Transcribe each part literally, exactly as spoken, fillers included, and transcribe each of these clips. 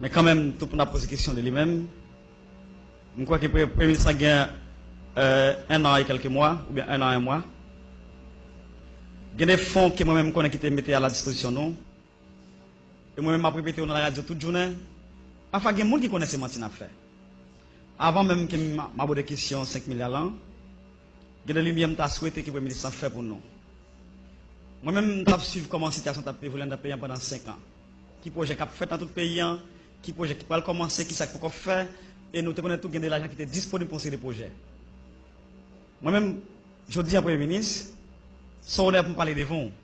Men kanmenm, tout moun ap poze kesyon de li menm. M kwè ke pre- Premye Minis la gen euh, un an et quelques mois, oubyen un an, un mois. Gen de fon ke mwen menm m konnen ki te mete a la dispozisyon nou. E mwen menm m ap repete yo nan radyo tout jounen. Pafwa gen moun ki konnen se manti n ap fè. Avan menm ke m abòde kesyon senk milya lan, gen de limyè m ta swete ke Premye Minis lan fè pou nou. Mwen menm, m t ap swiv kòman sitiyasyon t ap evolye anndan peyi an pandan senk an. Ki pwojè k ap fèt nan tout peyi an, ki pwojè ki pral kòmanse, ki sa k poko fè, e nou te konnen tou gen de lajan ki te disponib pou yon seri de pwojè. Mwen menm, jodi an, Premye Minis, se yon onè pou m pale devan w,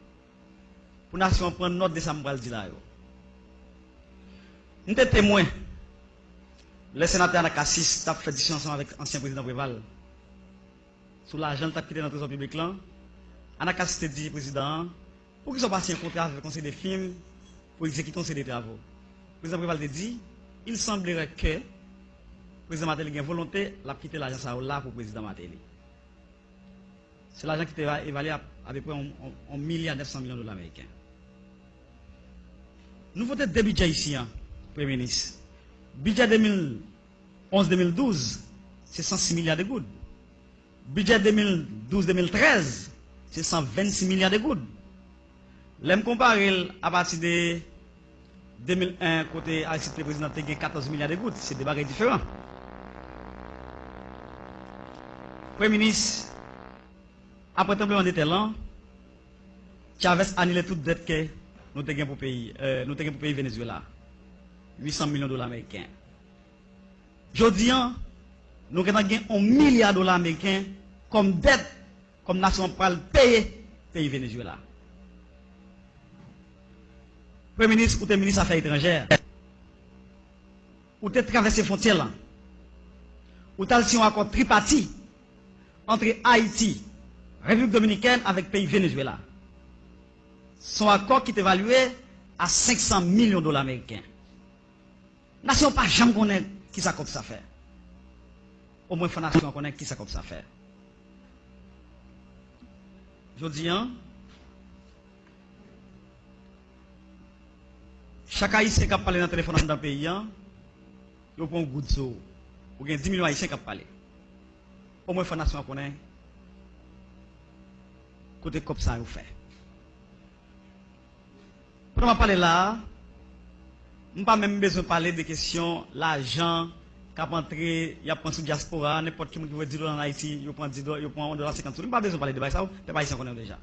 pou nasyon an pran nòt de sa m pral di la yo. M te temwen lè senatè Anacasis t ap fè diskisyon ansanm avèk ansyen prezidan Preval sou lajan l t ap kite nan trezò piblik lan. Anacasis te di prezidan an, poukisa w pa siyen kontra avèk yon seri de fim pou egzekite yon seri de travo? Prezidan Preval te di, il semblerait que prezidan Martelly gen volonte, l ap kite lajan sa yo la pou prezidan Martelly. Se lajan ki te evalye a, apeprè yon, yon, yon milya nèf san milyon dola ameriken. Nou vote de bidjè isi an, Premye Minis. Bidjè de mil onz de mil douz, se san sis milya de goud. Bidjè de mil douz de mil trèz, se san vennsis milya de goud. Lè m konpare l apati de de mil en, kote Aristide te prezidan, te gen katòz milya de goud, se de bagay diferan. Premye Minis, apre tranblemanntè lan, Chavez anile tout dèt ke nou te gen pou peyi, euh, nou te gen pou peyi Venezuela. Uit san milyon dola ameriken. Jodi an, nou gentan gen yon milya dola ameriken kòm dèt, kòm nasyon an pral peye peyi Venezuela. Premye Minis, ou te minis afè etranjè. Ou te travèse fwontyè lan. Ou t al siyen yon akò tripati ant Ayiti, Repiblik Dominikèn avèk peyi Venezuela. Se yon akò ki te evalye a senk san milyon dola ameriken. Nasyon an pa janm konnen kisa kòb sa fè. Omwen fò nasyon an konnen kisa kòb sa fè. Jodi an, chak Ayisyen k ap pale nan telefòn anndan peyi an, yo pran yon goud sou ou. Ou gen dis milyon Ayisyen k ap pale. Omwen fò nasyon an konnen kote kòb sa yo fè. Pandan m ap pale la a, m pa menm bezwen pale de kesyon lajan k ap antre, y ap pran sou dyaspora a, nenpòt ki moun ki voye dis dola ann Ayiti, yo pran dis dola, yo pran yon dola senkant sou li. M pa bezwen pale de bagay sa yo, pèp ayisyen konnen yo deja.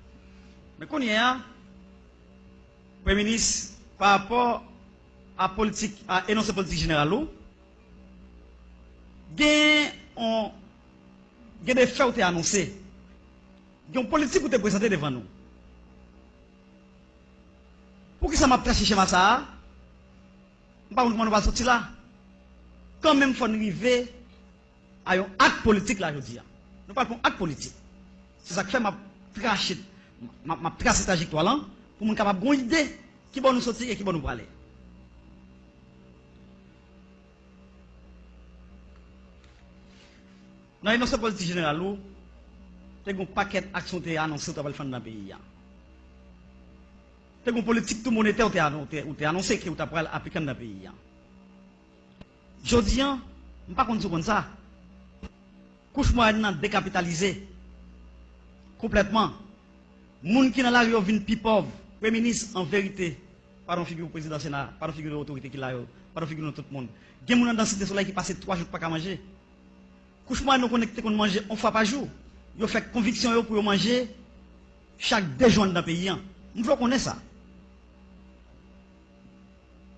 Men kounye a, Premye Minis, pa rapò a politik, a enonse politik jeneral ou, gen yon, gen de fè ou te anonse, gen yon politik ou te prezante devan nou. Poukisa m ap trase chema sa a? M pa konn kòman nou pral soti la. Kanmenm, fò n rive a yon ak politik la jodi a. Nou pral fè yon ak politik. Se sa k fè m ap trache, m ap, m ap trase trajektwa lan pou moun kapab gen yon ide kibò nou soti e kibò nou prale. Nan enonse politik jeneral ou, te gen yon pakèt aksyon ou te anonse ou t ap al fè anndan peyi a. Te gen yon politik tou monetè ou te, ou te, ou te anonse ke ou t ap pral aplike anndan peyi a. Jodi an, m pa konn si w konn sa. Kouch mwayèn nan dekapitalize konplètman. Moun ki nan lari yo vin pi pòv. Premye Minis, an verite, padon figi w, prezidan Sena, padon figi w, otorite ki la yo, padon figi nou tout moun. Gen moun anndan Site Solèy ki pase twa jou k pa ka manje. Kouch mwayèn nou konnen ki te konn manje yon fwa pa jou, yo fè konviksyon yo pou yo manje chak de jou anndan peyi an. M vle w konnen sa.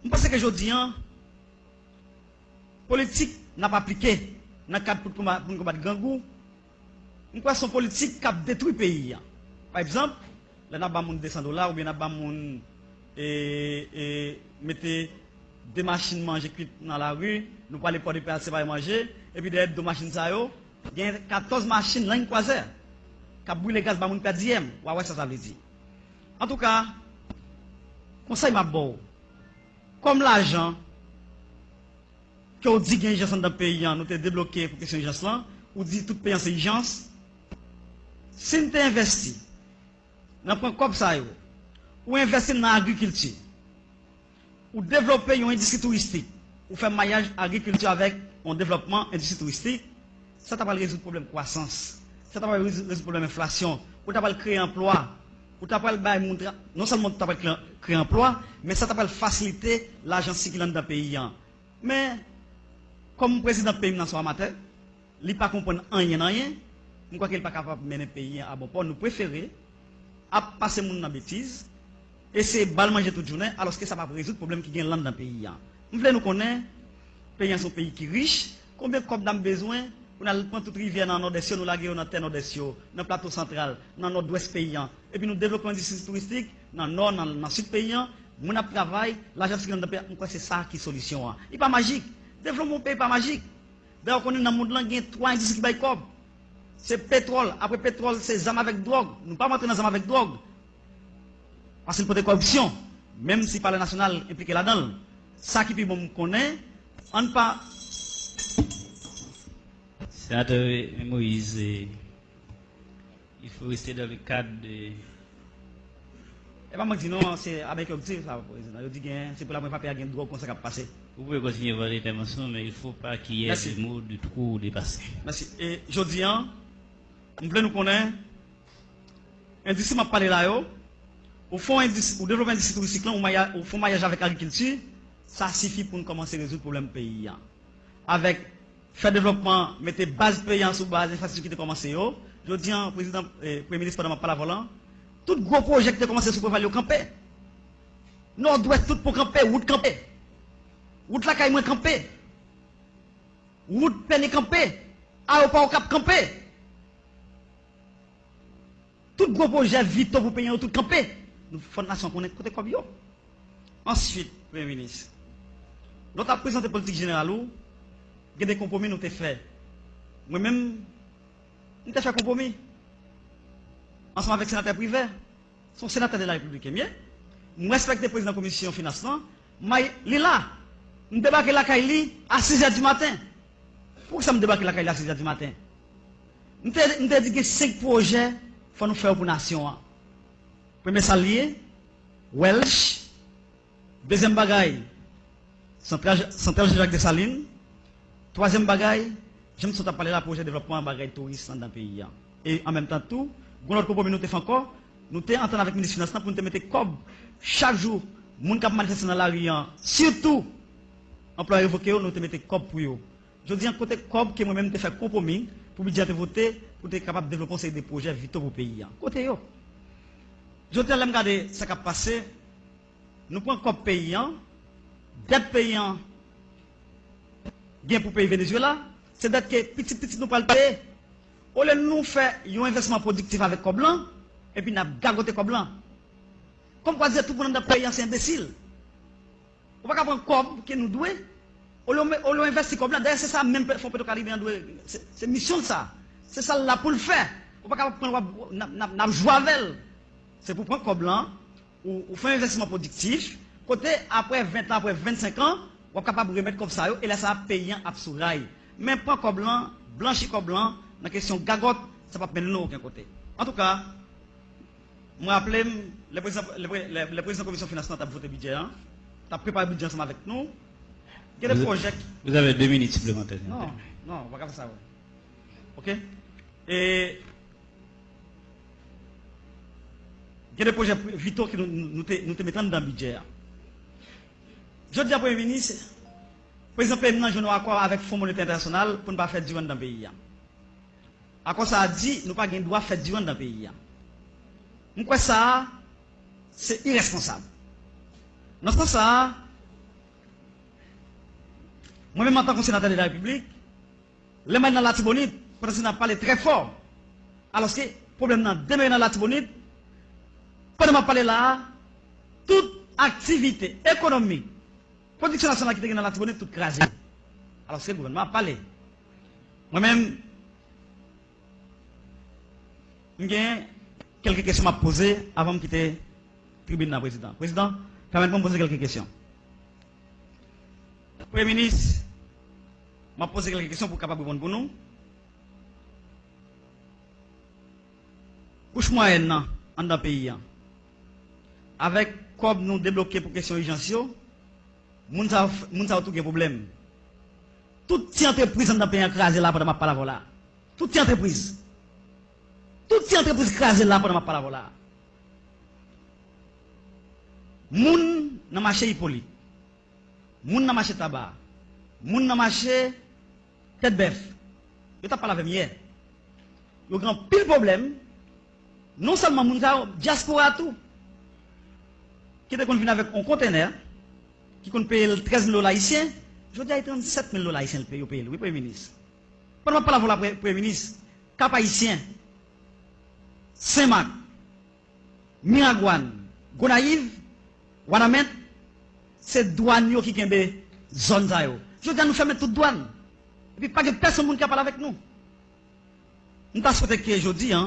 M panse ke jodi an, politik n ap aplike nan kad pou n konba-, pou n konbat grangou, m kwè se yon politik k ap detwi peyi an. Pa egzanp, lè n ap ba moun de san dola oubyen n ap ba moun, e, e, mete de machin manje kwit nan lari, nou prale Pòdepè al separe manje, epi dèyè do machin sa yo, gen katòz machin Land Cruiser k ap brile gaz ba moun pèdiyèm. W a wè sa sa vle di. Antouka, konsèy m ap ba w, kòm lajan ke w di gen ijans anndan peyi an, nou te debloke pou kesyon ijans lan, ou di tout peyi an se ijans. Si n te envèsti nan pran kòb sa yo, ou envèsti l nan agrikilti, ou devlope yon endistri touristik, Ou fè mayaj agrikilti avèk yon devlòpman endistri touristik, sa ta pral rezoud pwoblèm kwasans, sa ta pral rezoud, rezoud pwoblèm enflasyon, ou ta pral kreye anplwa, ou ta pral bay moun tra-, non sèlman ou ta pral kreye, kreye anplwa, men sa ta pral fasilite lajan sikile anndan peyi an. Men, kòm prezidan peyi m nan se yon amatè, li pa konprann anyen nan anyen, m kwè ke li pa kapab mennen peyi an a bon pò. Nou prefere ap pase moun nan betiz, eseye ba l manje tout jounen, alòske sa p ap rezoud pwoblèm ki gen anndan peyi an. M vle nou konnen, peyi an se yon peyi ki rich, konbyen kòb n ap bezwen pou n al pran tout rivyè nan Nòdès yo, nou lage yo nan tè Nòdès yo, nan Plato Santral, nan Nòdwès peyi an, epi nou devlope yon endistri touristik nan Nò, nan, nan Sid peyi an, moun ap travay, lajan ap sikile anndan peyi an, m kwè se sa ki solisyon an. Li pa majik. Devlopman yon peyi pa majik. Dayè, w konnen nan mond lan gen twa endistri ki bay kòb. Se petwòl, apre petwòl, se zam avèk dwòg. Nou p ap antre nan zam avèk dwòg. Paske l pote kòripsyon, menm si Palè Nasyonal enplike ladan l. Sa ki pi bon m konnen, ann pa. Senatè Moïse, il faut rester dans le cadre de E pa mwen k di non, se Ameriken yo k di sa, prezidan. Yo di gen, se pou lapremyè fwa peyi a gen dwòg konsa k ap pase. Vous pouvez continuer votre intervention, mais il faut pas qu'il y ait des mots de trop dépassés. Mèsi. E jodi a, m vle nou konnen, endistri m ap pale la yo, ou fè yon endis-, ou devlope endistri touristik lan, ou maya-, ou fè yon mayaj avèk agrikilti, sa sifi pou n kòmanse rezoud pwoblèm peyi a. Avèk fè devlòpman, mete baz peyi an sou baz enfrastrikti ki te kòmanse yo. Jodi an, prezidan, eh, premye minis, pandan m ap pale avè w lan, tout gwo pwojè ki te kòmanse sou Preval yo kanpe. Nòdwès, tout pon kanpe, wout kanpe. Wout lakay mwen kanpe. Wout Pènye kanpe. Ayewopò Okap kanpe. Tout gwo pwojè vito pou peyi an yo tout kanpe. Nou fò nasyon konnen kote kòb yo. Answit, premye minis, lè w t ap prezante politik jeneral ou, gen de konpwomi nou te fè. Mwen menm, m te fè konpwomi ansanm avèk senatè Privè. Se yon senatè de la Repiblik ke m ye. M respekte prezidan komisyon finans lan. May, li la. M debake lakay li a sizè di maten. Poukisa m debake lakay li a sizè di maten? M te, m te di gen senk pwojè fò nou fè yo pou nasyon an. Premye sa l ye, Welch. Dezyèm bagay, santral, santral Jean-Jacques Dessalines. Twazyèm bagay, jan m sot ap pale la, pwojè devlòpman bagay touris anndan peyi a. E an menm tan tou, gen yon lòt konpwomi nou te fè ankò, nou te antann avèk minis finans lan pou nou te mete kòb chak jou, moun k ap manifeste nan lari an, sitou anplwaye revoke yo, nou te mete kòb pou yo. Jodi an, kote kòb ke mwen menm m te fè konpwomi pou bidjè an te vote, pou te kapab devlope yon seri de pwojè vito pou peyi an? Kote yo? Jodi an, lè m gade sa k ap pase, nou pran kòb peyi an, dèt peyi an gen pou peyi Venezuela, se dèt ke pitit pitit nou pral peye. Olye nou fè yon envèsman pwodiktif avèk kòb lan, epi n ap gagote kòb lan. Kòm kwa di tout moun anndan peyi an se enbesil. Ou pa ka pran kòb ke nou dwe, olye w me-, olye w envèsti kòb lan. Dayè, se sa menm pe-, Fon Petwokaribe an dwe, se, se misyon l sa. Se sa l la pou l fè. Ou pa ka pran l, w ap, n ap, n ap, n ap jwe avè l. Se pou pran kòb lan, ou, ou fè yon envèsman pwodiktif, kote apre ven tan, apre vennsenk an, w ap kapab remèt kòb sa yo, e lè sa a, peyi an ap sou ray. Men pran kòb lan, blanchi kòb lan, nan kesyon gagòt, sa p ap mennen nou okenn kote. Antouka, mwen raple m, lè prezidan, lè pre-, lè, lè prezidan komisyon finans lan t ap vote bidjè an, t ap prepare bidjè ansanm avèk nou, gen de pwojè. Vous avez deux minutes supplémentaires. Non, non, ou pa ka fè sa, wi. Oke? E gen de pwojè vito ke nou, nou te, nou te mete anndan bidjè a. Jodi a, premye minis, prezidan peyi m nan jwenn yon akò avèk Fon Monetè Entènasyonal pou n pa fè diri anndan peyi a. Akò sa a di nou pa gen dwa fè diri anndan peyi a. M kwè sa a, se irèsponsab. Nan sans sa a, mwen menm antanke yon senatè de la Repiblik, lè m al nan Latibonit, pandan se n ap pale trè fò, alòske pwoblèm nan demere nan Latibonit, pandan m ap pale la a, tout aktivite ekonomik, pwodiksyon nasyonal ki te gen nan Latibonit, tout kraze. Alòske gouvènman ap pale. Mwen menm, m gen kèlke kesyon m ap poze avan m kite tribin nan, prezidan. Prezidan, pèmèt mwen poze kèlke kesyon. Premye minis, m ap poze kèlke kesyon pou w kapab reponn pou nou. Kouch mwayèn nan anndan peyi a, avèk kòb nou debloke pou kesyon ijans yo, Moun sa yo, moun sa yo tou gen pwoblèm. Tout ti antrepriz anndan peyi an kraze la pandan m ap pale avè w la. Tout ti antrepriz. Tout ti antrepriz kraze la pandan m ap pale avè w la. Moun nan mache Ipolit, moun nan mache Taba, moun nan mache Tèt Bèf, yo t ap pale avè m yè. Yo gen anpil pwoblèm. Non sèlman moun sa yo, dyaspora tou, ki te konn vin avèk yon kontenè, ki konn peye l trèz mil dola ayisyen, jodi a e trannsèt mil dola ayisyen l peye, yo peye l, wi, Premye Minis. Pandan m ap pale avè w la, Pre-, Premye Minis, Kap Ayisyen, Senmak, Miragwàn, Gonayiv, Wanament, se dwàn yo ki kenbe zòn sa yo. Jodi a, nou fèmen tout dwàn. Epi pa gen pèsonn moun ki ap pale avèk nou. M ta swete ke jodi a,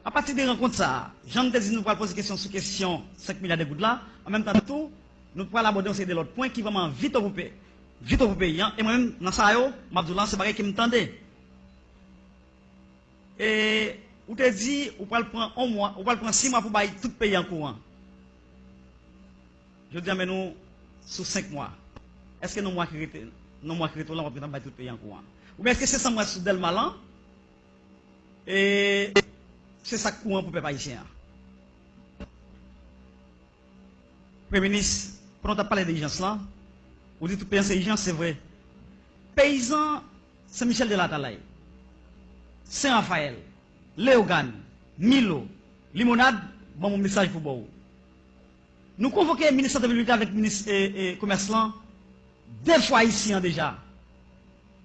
apati de rankont sa a, jan m te di nou pral poze kesyon sou kesyon senk milya de goud la, an menm tan tou, nou pral abòde yon seri de lòt pwen ki vrèman vito pou pe-, vito pou peyi an. E mwen menm, nan sa yo, m ap di w la, se bagay ke m tande. E ou te di ou pral pran yon mwa, ou pral pran sis mwa pou bay tout peyi an kouran. Jodi a, men nou sou senk mwa. Èske nan mwa ki rete, nan mwa ki rete w la, w ap gentan bay tout peyi an kouran? Oubyen èske se san mwa sou Dèlma lan, e se sa k kouran pou pèp ayisyen an? Premye Minis, pandan w t ap pale de ijans lan, ou di tout peyi an se ijans, se vre. Peyizan Sen Michèl de Latalay, Sen Rafayèl, Leyogàn, Milo, Limonad, ban m yon mesaj pou ba w. Nou konvoke minis sante piblik la avèk minis, e, e, komès lan de fwa isi an deja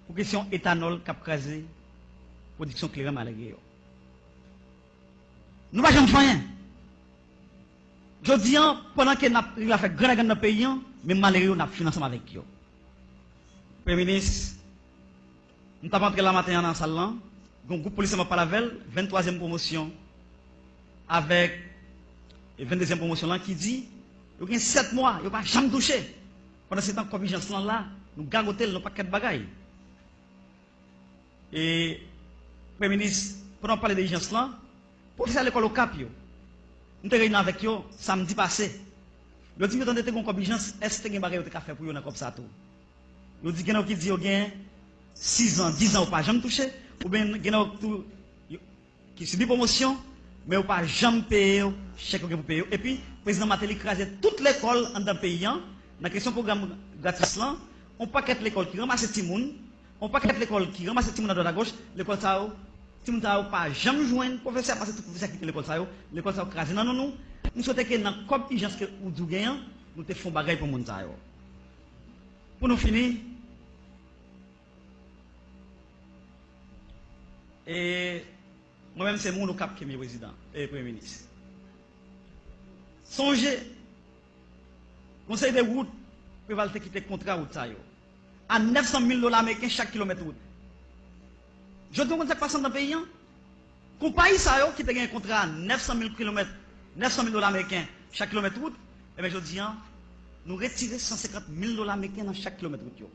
pou kesyon etanòl k ap kraze pwodiksyon kleren malere yo. Nou pa janm fè anyen. Jodi an, pandan ke n ap rive a fè grangrann nan peyi an, men malere yo, n ap fin ansanm avèk yo. Premye Minis, m t ap antre la maten an nan sal lan, gen yon gwoup polisye m ap pale avè l, venntwazyèm pwomosyon, avèk venndezyèm pwomosyon lan ki di, yo gen sèt mwa, yo pa janm touche. Pandansetan, kòb ijans lan la, nou gagote l nan pakèt bagay. E, Premye Minis, pandan w pale de ijans lan, pwofesè lekòl Okap yo, m te reyini avèk yo samdi pase. Yo di m yo tande te gen yon kòb ijans, èske te gen bagay yo te ka fè pou yo nan kòb sa tou? Yo di gen nan yo ki di yo gen sizan, dizan yo pa janm touche, oubyen gen nan yo tou, yo, ki sibi pwomosyon, men yo pa janm peye yo chèk yo gen pou peye yo. Epi, Prezidan Martelly kraze tout lekòl anndan peyi an, nan kesyon pwogram gratis lan, yon pakèt lekòl ki ranmase timoun, yon pakèt lekòl ki ranmase timoun adwat agoch, lekòl sa yo, timoun sa yo pa janm jwenn pwofesè, paske tout pwofesè kite lekòl sa yo, lekòl sa yo kraze nan non nou. M swete ke nan kòb ijans ke ou di w gen an, nou te fè yon bagay pou moun sa yo. Pou nou fini, e, mwen menm se moun Okap ke m ye, Prezidan, e, Premye Minis. Sonje, yon seri de wout, Preval te kite kontra wout sa yo a nèf san mil dola ameriken chak kilomèt wout. Jodi a, w konn sa k pase anndan peyi an? Konpayi sa yo ki te gen kontra a nèf san mil kilomèt, nèf san mil dola ameriken chak kilomèt wout, ebyen, jodi a, nou retire san senkant mil dola ameriken nan chak kilomèt wout yo.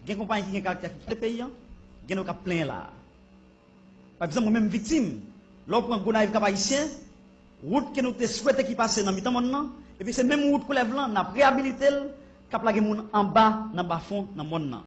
Gen konpayi ki gen karaktè ki kite peyi an, gen yo k ap plenyen la a. Pa egzanp, mwen menm viktim, lè w pran Gonayiv Kap Ayisyen, wout ke nou te swete ki pase nan mitan mòn nan, epi se menm wout koulèv lan, n ap reyabilite l, k ap lage moun anba nan bafon nan mòn nan.